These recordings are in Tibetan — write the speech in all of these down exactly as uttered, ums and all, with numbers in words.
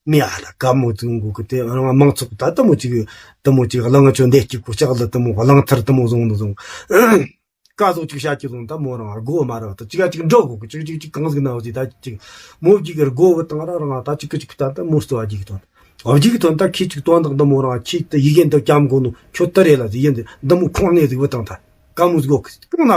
མི་ཨ་ལ་ཀ་མོ་ཙུང་གོ་གི་དེ་རང་དམངས་ཚོགས་ད་དུ་མོ་ཅིག་དུ་མོ་ཅིག་གླང་ཆོ་འདེད་ཀྱི་གོ་ལྕགས་ལ་དུ་མོ་གླང་ཐར་དུ་མོ་བཟུང་དུ་བཟུང་། ཀ་ཟོ་ཅིག་བྱ་ཅིག་བཟུང་ད་མོ་རང་སྒོ་མ་ར་བ་ད་ཅིག་ཨ་ཅིག་འགྲོ་གོ་གི་ཅིག་ཅིག་ཅིག་གང་ཟིག་ན་བ་ཅིག་ད་ཅིག་མོ་བགྱིས་གི་སྒོ་བུ་དང་ར་རང་ད་ཅིག་གི་ཅིག་ད་ད་མོ་སྟོ་བ་བགྱིས་གི་དོན་བ་བགྱིས་གི་དོན་ད་ཁྱི་ཅིག་དོན་དང་ད་མོ་རང་ཁྱི་ད་ཡི་གེ་འདི་སྐྱམ་གོ་ནོ་ཁྱོད་ད་རེ་ལ་ཡི་གེ་འདི་འདི་མོ་ཁོང་ནས་ཟིག་བུ་དང་ད། ཀ་མུ་ཟིག་གོ་གང་ན་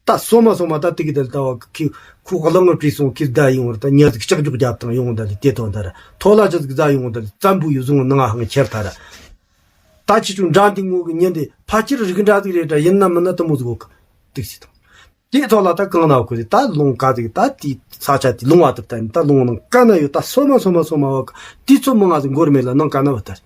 ད་སོ་མ་སོ་མ་ད་དེ་གི་དལ་ད་བ་ཁི་ཁུ་གླང་ངར་བྲིས་སོང་ཁི་ད་ཡིན་བར་ད་ཉ་ཟིག་ལྕགས་འཇོག་རྒྱབ་དང་ཡོང་ད་ལི་དེ་དོན་ད་ར་ཐོ་ལ་ཅི་ཟིག་ཟ་ཡོང་ད་ལི་བཙན་པོ་ཡི་བཟུང་ནང་ཧང་ཁྱེར་ད་ར་ད་ཁྱི་ཆུ་འདྲ་འདི་ངོ་གི་ཉན་དེ་ཕ་ཁྱི་རིགས་འདྲ་ཟིག་རེད་ད་ཡིན་ན་མིན་ན་དུ་མུ་ཟིག་གོ་གི་ཏིག་སི་དང་དེ་ཐོ་ལ་ད་གང་ན་གོ་དེ་ད་ལུང་ཀ་ཟིག་ད་དེ་ས་ཆ་དེ་ལུང་བ་དུ་ད་ད་ལུང་ནང་ཀ་ན་ཡོད་ད་སོ་མ་སོ་མ་སོ་མ་བ་གི་དེ་ཚོ་མི་ང་ཟིག་འགོར་མེད་ལ་ནང་ཀ་ན་བ་ད།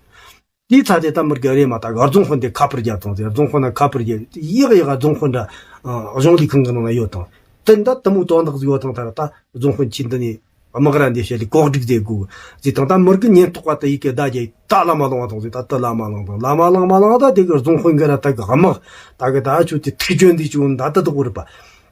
དེའི་ཚ་དེ་ད་མི་དགའ་རེ་མ་ད་ག་རྫོང་དཔོན་དེ་ཁ་པར་རྒྱབ་དང་ཟེར། རྫོང་དཔོན་ན་ཁ་པར་རྒྱབ་ཡག་ཡག་རྫོང་དཔོན་འདྲ་གཞུང་ལས་ཁང་གི་ནང་ན་ཡོད་དང་། དེ་འདྲ་དུ་མོ་དོན་དག་ཟིག་ཡོད་དང་ད་ར་ད་རྫོང་དཔོན་ཁྱི་འདི་ནས་དམག་ར་འདི་བཤད་ལས་གོག་སྒྲིག་མཛད་དགོས་ཟེར་དང་ད་མི་དགའ་ཉེན་རྟོག་པ་ད་ཡི་གེ་བརྡ་རྒྱབ་ད་ལ་མ་ལང་བ་དང་ཟེར་ད་ད་ལ་མ་ལང་དང་ལ་མ་ལང་མ་ལང་ད་དེ་གི་རྫོང་དཔོན་གི་ར་ད་གི་དམག་ད་གི་ད་ཆུ་དེ་ཐུག་ཅོན་འདི་ཆུ་འདྲ་ད་དུ་གོ་རེད་པ།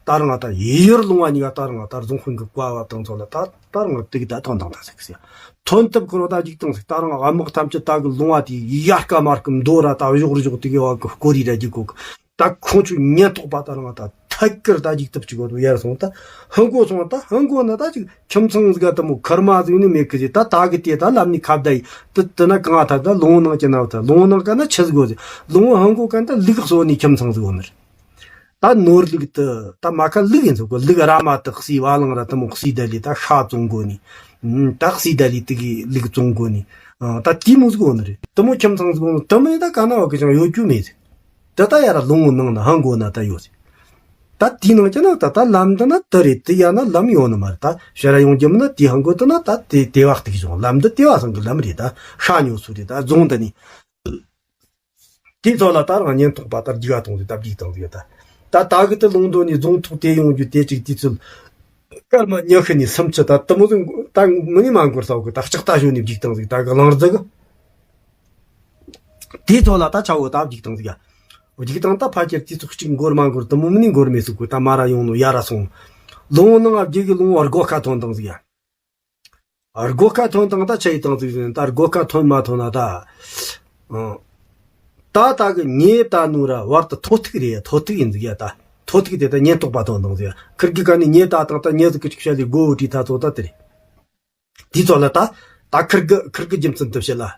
ད་རང་ད་ཡི་ཡུར་ལུང་བ་གཉིས་ཀ་ད་རང་ད་རྫོང་དཔོན་གི་བཀའ་བ་དང་ཚོ་ལ་ད་ད་རང་དེ་གི་ད་ཐོན་དང་ད་ཟེར་གི་ཟེར། ཐོན་ཐབས་ཁོ་རང་ད་འཇིག་དང་ཟིག་ད་རང་དམག་ཐམས་ཅད་ད་གི་ལུང་བ་དེ་ཡར་ཀ་མར་ཀི་མདོ་ར་ད་གཞོགས་རུ་གཞོགས་དེ་གི་བ་གི་སྐོར་རི་ར་འཇིག་གོ་གི་ད་ཁོང་ཚོའི་ཉེན་རྟོག་པ་ད་རང་ད་ཐད་ཀར་ད་འཇིག་ཐབས་ཅིག་གོ་ཡར་སོང་ད་ཧང་གོ་སོང་ད་ཧང་གོ་ན་ད་ཅིག་ཁྱིམ་ཚང་ཟིག་ག་ད་མོ་ཁར་མ་ཟིག་ནི་མེད་གི་ཟིག་ད་ད་གི་དེ་ད་ལམ་ནི་ཁ་བརྡ་ཡི་ད་དེ་ན་གང་ཐ་ད་ལུང་ནང་ཅི་ན་ད་ལུང་ནང་ག་ན་ཆི་ཟིག་གོ་ཟིག་ལུང་ཧང་གོ་ག་ན་ད་ལུག་གསོ་ནི་ཁྱིམ་ཚང་ཟིག་གོ་ནི་རེད། ད་ནོར་ལུག་དུ་ད་མ་ཁ་ལུག་ཡིན་ཟེར་གོ་ལུག་ར་མ་དུ་གསི་བ་ལང་ར་དུ་མོ་གསི་ད་ལི་ད་ཤ་བཙོང་གོ་ནི། ད་གསི་ད་ལི་དུ་གི་ལུག་བཙོང་གོ་ནི། ད་དེ་མོ་ཟིག་གོ་ནི་རེད་དུ་མོ་ཁྱིམ་ཚང་ཟིག་གོ་ནི་དུ་མོ་ནི་ད་ག་ན་བ་གི་ཅང་ཡོད་རྒྱུ་མེད་ཟེར། དེ་ད་ཡ་ར་ལུང་ནང་ན་ཧང་གོ་ན་ད་ཡོད་ཟེར། ད་དེའི་ནང་ཅི་ན་ད་ད་ལམ་འདི་ན་དུ་རེད་དུ་ཡ་ན་ལམ་ཡོད་ནི་མ་རེད་ད་ཤ་ར་ཡོང་རྒྱུ་མིན་ན་དེ་ཧང་གོ་དུ་ན་ད་དེ་དེ་བ་སྟིག་བྱུང་ལམ་འདི་དེ་བ་སང་གི་ལམ་རེད་ད་ཤ་ཉོ་སུ་རེད་ད་རྫོང་འདི་ནི། དེའི་ཐོག་ལ་ད་རང་ཉེན་རྟོག་པ་ལྟར་རྒྱུག་ག་གཏོང་ཟིག་ད་རྒྱུག་གཏོང་ཟིག་ད། ད་ད་གི་དུ་ལུང་འདོན་ནས་རྫོང་ཐོག་དེ་ཡོང་རྒྱུ་དེ་གཅིག་དུས་ཚོད། སྐར་མ་ཉི་ཤུ་ནས་སུམ་ཅུ་ད་དུ་མོ་ཟིག་ད་མི་ནི་མ་འགོར་ས་གི་ད་ལྕགས་རྟ་ཞོན་ནས་རྒྱུག་གཏོང་ཟིག་ད་གི་གླང་རྫི་གི། དེའི་ཐོག་ལ་ད་ཆ་བོ་ད་རྒྱུག་གཏོང་ཟིག་ཡ། རྒྱུག་གཏོང་ད་ཕ་ཁྱེར་དུས་ཚོད་གཅིག་འགོར་མ་འགོར་དུ་མོ་མི་ནི་འགོར་མེད་ཟིག་གི་ད་མ་ར་ཡོང་ནོ་ཡ་ར་སོང་། ལུང་ནང་ང་རྒྱུག་གི་ལུང་བར་སྒོ་ཁ་ཐོན་བཏང་ཟིག་ཡ། སྒོ་ཁ་ཐོན་དང་ད་ཆ་ཡི་དང་ཟིག་ཟིན་ད་སྒོ་ཁ་ཐོན་མ་ཐོན་ན་ད། ཨང་། ད་ད་གི་ཉེ་ད་ནུ་ར་བར་དུ་ཐོ་ཐིག་རེད་ཐོ་ཐིག་ཡིན་ཟིག་ཡ་ད། ཐོ་ཐིག་དེ་ད་ཉེན་རྟོག་པ་ཐོན་དང་ཟིག་ཡ་ཁིར་གི་ཀ་ནི་ཉེ་ད་དང་ད་ཉེ་ཟིག་གི་ཅིག་བཤད་ལི་སྒོ་བུ་དྲི་ད་ཚོ་ད་དེ་རེད། དེ་ཚོ་ལ་ད་ད་ཁིར་གི་ཁིར་གི་རྒྱུ་མཚན་དུ་བཤད་ལ།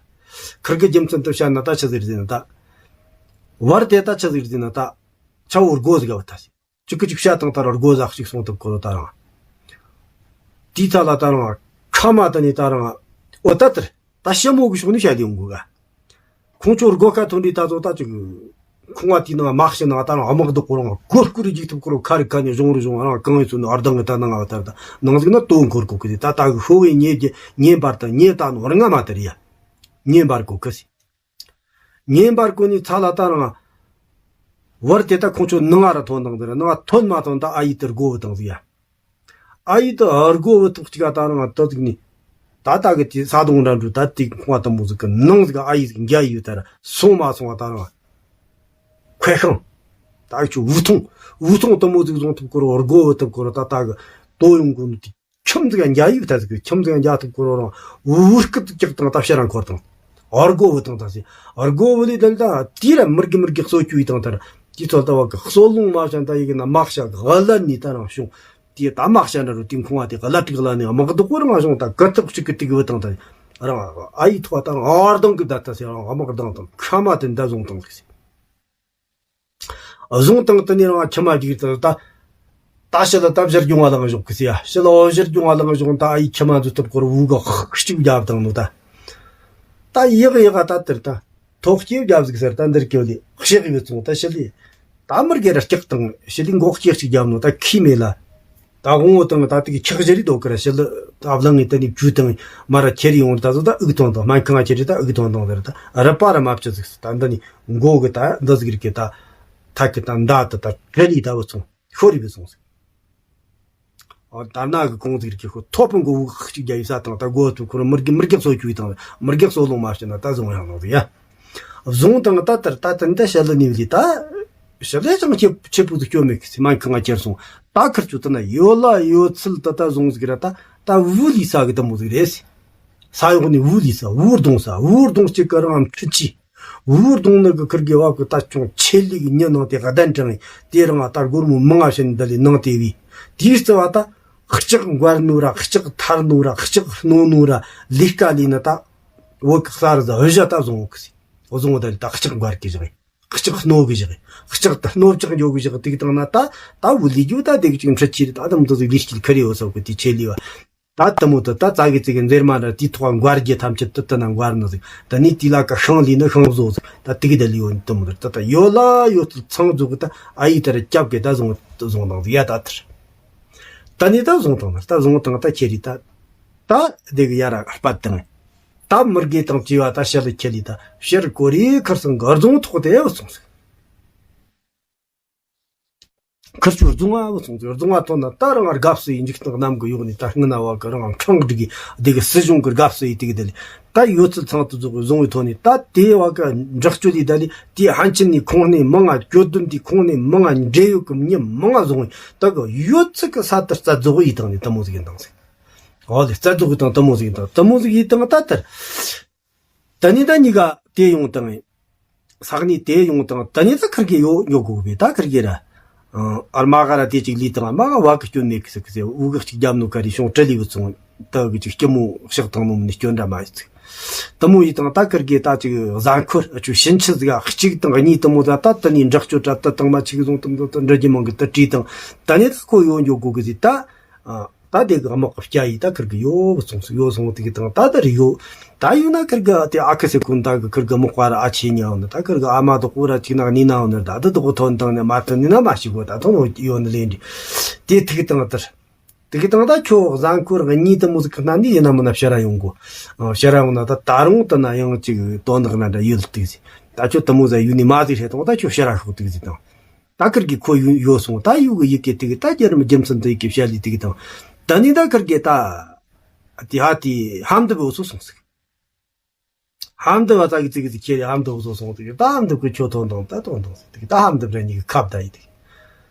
ཁིར་གི་རྒྱུ་མཚན་དུ་བཤད་ན་ད་ཆི་ཟིག་རེད་ཟིན་ད། བར་དེ་ད་ཆི་ཟིག་རེད་ཟིན་ད། ཆ་བོ་སྒོ་ཟིག་ག་བ་ད་ཟིག་གཅིག་གི་གཅིག་བཤད་དང་ད་ར་སྒོ་ཟག་གཅིག་སོང་ཐུབ་ཁོ་ལོ་ད་རང་། དེའི་ཐ་ལ་ད་རང་ཁ་མ་ད་ནི་ད་རང་འོ་ད་དེར་ད་ཤི་མོ་གི་ཕྱོགས་ནས་བཤད་དེ་ཡོང་གི་ག་ཁོང་ཚོ་སྒོ་ཁ་ཐོན་དུས་ད་ཚོ་ད་ཅིག་ཁོང་བ་དེའི་ནང་དམག་ཞི་ནང་ད་རང་དམག་རྡོག་ཁོ་རང་སྒོ་སྐུ་རུ་འཇིག་ཐུབ་ཁོ་རང་ཁ་རི་ཁ་ནས་གཞུང་རུ་གཞུང་རང་གང་ཡིན་ཚུལ་ནི་ཨར་དང་གི་ད་ནང་ང་བ་ད་ད་ནང་ཟིག་ན་ལྟོ་འཁོར་གོ་གི་དེ་ད་ད་གི་ཤོ་བའི་ཉེ་རྒྱ་ཉེ་འབར་ད་ཉེ་ད་ནོར་ང་མ་དེར་ཡ་ཉེ་འབར་གོ་གི་སི། ཉེ་འབར་གོ་ནི་ཚ་ལ་ད་རང་། བར་དེ་ད་ཁོང་ཚོ་ནང་ང་ར་ཐོན་དང་དེ་ར་ནང་ང་ཐོན་མ་ཐོན་ད་ཨ་ཡི་དེར་སྒོ་བུ་དང་ཟིག་ཡ། ཨ་ཡི་དེ་ཨར་སྒོ་བུ་ཐོག་ཅིག་ག་ད་རང་ད་ཟིག་ནི། ད་ད་གི་དེ་ས་དོང་འདྲ་འདྲུ་ད་དེ་ཁོང་བ་དམ་པོ་ཟིག་གི་ནང་ཟིག་ཨ་ཡི་ཟིག་འཇའ་ཡི་ད་ར་སོང་མ་སོང་བ་ད་རང་། ཁོས་ཤང་། ད་ཁྱོད་འུ་ཐུང་འུ་ཐུང་དམ་པོ་ཟིག་བཟུང་ཐུབ་ཁོ་ར་སྒོ་བུ་ཐུབ་ཁོ་ར་ད་ད་གི་དོ་ཡོང་གོ་ནི་དེ། ཁྱིམ་ཟིག་འཇའ་ཡིབ་ད་ཟིག་ཁྱིམ་ཟིག་འཇའ་ཐུབ་ཁོ་རང་བུ་སྐུ་ཏུ་ཀྱག་དང་ད་ཕྱི་རང་འཁོར་དང་། ཨར་སྒོ་བུ་དང་ད་ཟིག་ཨར་སྒོ་བུ་ལི་དལ་ད་དེ་ར་མི་རྒི་མི་རྒི་གསོ་བཅུག་ཡི་དང་ད་ར་དེ་ཚོ་ལྟ་བ་གི་གསོ་ལུང་མ་བྱ་ད་ཡི་གི་ན་དམག་བྱ་གི་ཨ་ལ་ནི་ད་རང་བྱུང་། དེ་ད་དམག་བྱ་འདྲ་རུ་དེ་ཁོང་བ་དེ་གི་ཨ་ལ་ཏིག་ལ་ནི་དམག་རྡོག་པོ་རང་བྱུང་ད་གི་ཐུག་ཅིག་གི་ཏིག་བུ་དང་ད་རང་ཨ་ཡི་ཐོག་ད་རང་ཨར་དང་གི་ད་ད་ཟེར་རང་དམག་རྡང་དང་ཁ་མ་དེ་འདའ་བཟུང་དང་ཟིག་བཟུང་དང་དེ་ནས་རང་ཁྱིམ་མ་བསྒྱུར་དང་ད། ད་ཕྱི་ལ་ད་བཞུར་རྒྱུང་བ་ལང་ཞོག་གི་སི་ཡ། ཕྱི་ལ་འོ་བཞུར་རྒྱུང་བ་ལང་ཞོག་ད་ཨ་ཡི་ཁྱིམ་མ་འཛུལ་ཐུབ་ཁོར་བུ་ག་ཁག་གཅིག་བརྒྱབ་དང་ནོ་ད། ད་ཡག་ཡག་ད་དེར་ད། ཐོག་སྐྱེས་བརྒྱབ་ཟིག་ཟེར་ད་འདིར་སྐྱེ་ལི་གཤེགས་ཡོད་སོང་ད་ཕྱི་ལི། ད་མི་རྒན་ར་སྐྱག་དང་ཕྱི་ལི་མགོ་སྐྱེས་གཅིག་བརྒྱབ་ནོ་ད་ཁྱི་མེད་ལ། ད་དབང་བོ་དང་ད་དེ་གི་ཁྱག་ཞལ་རི་དོ་ཀར་ཞི་ལི་ད་བླངས་ངེ་ད་ནི་བཅུ་དང་མ་ར་ཁྱེར་ཡོང་ད་ཚོ་ད་ཨུག་ཐོང་དང་སྨན་ཁང་ང་ཁྱེར་རི་ད་ཨུག་ཐོང་དང་ཟེར་ད་རི་པ་ར་མ་བཅུ་ཟིག་ད་འདི་ནི་མགོ་གི་ད་འདི་ཟིག་རི་གི་ད་ཐག་གི་ད་མདའ་ད་ད་གྲི་ལི་ད་བུ་ཚོང་ཤོ་རི་བུ་ཚོང་ཟིག་ཨོ་ད་ན་གི་གོང་ཟིག་རི་གི་ཤོ་ཐོ་པོ་མགོ་བུ་ཁ་ཅིག་རྒྱ་ཡི་ས་དང་ད་མགོ་ཐུ་ཁོ་ར་མི་རྒྱ་མི་རྒྱ་གསོ་བཅུག་དང་མི་རྒྱ་གསོ་ལོང་མ་བྱེད་ན་ད་བཟུང་ཡང་ལོང་ཟིག་ཡ། བཟུང་དང་ད་ལྟར་ད་ལྟར་འདི་ཞལ་ལ་ནི་ལི་ད། ཞལ་ལས་ཀྱང་ཆེ་ཆེ་པོ་དུ་སྐྱོ་མེད་གི་སི་མ་ཁང་ང་ཁྱེར་སོང་ད་ཁིར་ཆུ་ད་ན་ཡོད་ལ་ཡོད་ཚུལ་ད་ད་བཟུང་ཟིག་ར་ད་ད་བུ་ལི་ས་གི་ད་མོ་ཟིག་རེད་སི། ས་འོག་ནས་འུར་ལས་ས་འུར་གདོང་ས་འུར་གདོང་གཅིག་གི་རང་འཕྲུལ་ཆས། འུར་གདོང་ནི་གི་ཁིར་གི་བ་གི་ད་ཅུང་ཆེ་ལི་གི་མྱི་ནང་དེ་གདན་དྲངས་ཡིན། དེ་རང་ད་སྒོར་མོ་མང་ང་བྱིན་འདི་ལས་ནང་དེ་བས། དེའི་རྩི་བ་ད་ལྕགས་འགོར་ནོ་ར་ལྕགས་ཐར་ནོ་ར་ལྕགས་སྣོ་ནོ་ར་ལས་ཀ་ལས་ནི་ད་བོད་གི་ས་རི་ཟ་འུ་བཞི་ད་བཟུང་འོག་གི་སི་བཟུང་འོག་ད་ལས་ད་ལྕགས་འགོར་གི་བཞག་ཡིན། ལྕགས་སྣོ་གི་བཞག་ཡིན། ལྕགས་ད་སྣོ་ལྕགས་འཇོག་གི་བཞག་དེ་གི་དང་ན་ད་ད་བུ་ལས་རྒྱུ་ད་དེ་གི་ཅིག་འཕྲུལ་ཆས་རེད། ད་ད་མི་དུ་ཟིག་ལས་སྐྱིད་ཁ་རེ་ཡོད་ས་གི་དེ་ཆེ་ལི་བ། ད་དེ་མོ་དེ་ད་ཙ་གི་ཙི་གི་འཛེར་མ་འདྲ་དེའི་ཐོག་འགོར་རྒྱུ་ཐམས་ཅད་དེ་དེ་ན་འགོར་ནི་ཟིག་ད་ནི་དེ་ལ་ཀ་ཤིང་ལས་ནི་ཤིང་བཟོ་ཟིག་ད་དེ་གི་དེ་ལས་ཡོད་ནི་དེ་མོ་དེ་ད་ད་ཡོད་ལ་ཡོད་ཚུལ་ཚང་རྫོགས་གི་ད་ཨ་ཡི་དེ་ར་སྐྱབས་གི་ད་བཟུང་བཟུང་དང་ཟིག་ཡ་ད་དེར་ད་ནི་ད་བཟུང་དང་ད་བཟུང་དང་ད་ཁྱེར་རི་ད་ད་དེ་གི་ཡ་ར་སྤད་དང་ད་མི་དགེ་དང་བཅས་པ་ད་ཕྱི་ལ་ཁྱེར་རི་ད་ཕྱིར་གོ་རི་ཁར་སང་གི་རྫོང་ཐོག་དེ་བུད་སོང་ཟིག་ཁིར་ཆོ་རྫོང་ང་བུད་སོང་ཟིག་རྫོང་ང་ཐོན་ན་ད་རང་དགའ་བསུ་ཡི་འཇིགས་སྟངས་རྣམ་གི་ཡོག་ནས་ད་སྔུན་ན་བ་གི་རང་ཁྲང་སྒྲིག་གི་དེ་གི་སྲིད་གཞུང་གི་དགའ་བསུ་ཡི་དེ་གི་དེ་ལས་ད་ཡོད་ཚད་ཚང་དུ་རྫོགས་གི་བཟུང་བའི་ཐོག་ནས་ད་དེ་བ་གི་འདྲག་སྤྱོད་ལས་ད་ལས་དེ་ཧན་ཆིན་ནས་ཁོང་ནས་མང་ང་གྱོད་དོན་དེ་ཁོང་ནས་མང་ང་འབྲེལ་ཡོད་གི་མྱི་མང་ང་བཟུང་བའི་ད་གི་ཡོད་ཚད་གི་ས་དེར་རྩ་རྫོགས་ཡི་དང་ནས་དེ་མོ་ཟིག་ཡིན་དང་ཟིག་ཨོ་ལེ་རྩ་རྫོགས་ཡི་དང་དེ་མོ་ཟིག་ཡིན་དང་དེ་མོ་ཟིག་ཡིན་དང་ད་དེར། ད་ནི་ད་གཉིས་ཀ་དེ་ཡོང་དང་། ས་གནས་དེ་ཡོང་དང་ད་ནི་ད་ཁིར་གི་ཡོ་ཉོ་དགོས་པས་ད་ཁིར་གི་ར། ཨར་མ་ག་ར་དེ་ཅིག་ལུས་དང་མ་ག་བ་གི་སྐྱོན་མེད་གི་ཟེར་གི་ཟེར་འུ་གི་གཅིག་རྒྱབ་ནོ་ག་རེ་བྱུང་བྲི་ལི་བུ་ཚོང་ད་གི་ཅིག་སྐྱི་མོ་ཕྱག་དང་ནོ་མི་ནི་སྐྱོན་འདྲ་མ་ཡོད་ཚིག་ད་མོ་ཡི་དང་ད་ཁིར་གི་ད་ཅིག་གཟའ་འཁོར་ཨ་ཆུ་ཕྱིན་ཆད་ཟིག་གཅིག་དང་གཉིས་དུ་མོ་ད་ད་ད་ནི་འདྲག་སྤྱོད་དྲ་ད་དང་མ་ཆིག་བཟུང་དུ་མོ་ད་འདྲ་རྒྱུ་མང་གི་ད་བྲིས་དང་ད་ནི་ད་ཁོ་ཡོ་ཉོ་དགོས་གི་ཟེར་ད། ད་དེ་གི་དམག་གི་སྐྱ་ཡིས་ད་ཁིར་གི་ཡོ་བུ་ཚོང་སུ་ཡོ་སོང་དེ་གི་དང་ད་ད་རི་ཡོ། ད་ཡོད་ན་ཁིར་གི་དེ་ཨ་ཁི་སེ་ཀུན་ད་གི་ཁིར་གི་དམག་པ་ར་ཨ་ཆེ་ཉའོ་ནི་ད་ཁིར་གི་ཨ་མ་དོག་པོ་ར་ཅིག་ན་ནི་ནའོ་ནི་ད་ད་དོག་པོ་ཐོན་དང་ནི་མ་ཐོན་ནི་ན་མ་ཤི་གོ་ད་ཐོན་ཡོ་ནི་ལེན་དི་དེ་དེ་གི་དང་དར། དེ་གི་དང་ད་ཁྱོ་གཟའ་འཁོར་གཉིས་དུ་མོ་ཟིག་གི་ན་ནི་ཡིན་ན་མིན་ན་ཕྱི་ར་ཡོང་གོ་ཕྱི་ར་ཡོང་ན་ད་ད་རུང་དུ་ན་ཡང་ཅིག་དོན་དག་ན་འདྲ་ཡོད་དུ་ཟིག་ད་ཁྱོ་དུ་མོ་ཟ་ཡུ་ནི་མ་ཟིག་ཧྲེ་དང་ད་ཁྱོ་ཕྱི་ར་ཤོག་དུ་ཟིག་དང་། ད་ཁིར་གི་ཁོ་ཡོ་ཡོ་སོང་ད་ཡུ་གི་ཡི་གེ་དེ་གི་ད་རྒྱ་རམ་རྒྱུ་མཚན་དུ་ཡི་གེ་བཤད་ལི་དེ་གི་དང་། ད་ནི་ད་ཁིར་གི་ད་དེ་ཧ་དེ་ཧམ་དུ་བོ་སོ་སོང་ཟིག་ཧམ་དུ་བ་ད་གི་ཙི་གི་ཙི་ཁྱེར་ཧམ་དུ་བོ་སོ་སོང་དེ་གི་ད་ཧམ་དུ་གི་ཁྱོ་ཐོན་དང་ད་ཐོན་དང་ཟིག་དེ་གི་ད་ཧམ་དུ་བ་ནི་གི་ཁབ་ད་ཡི་དེ་གི་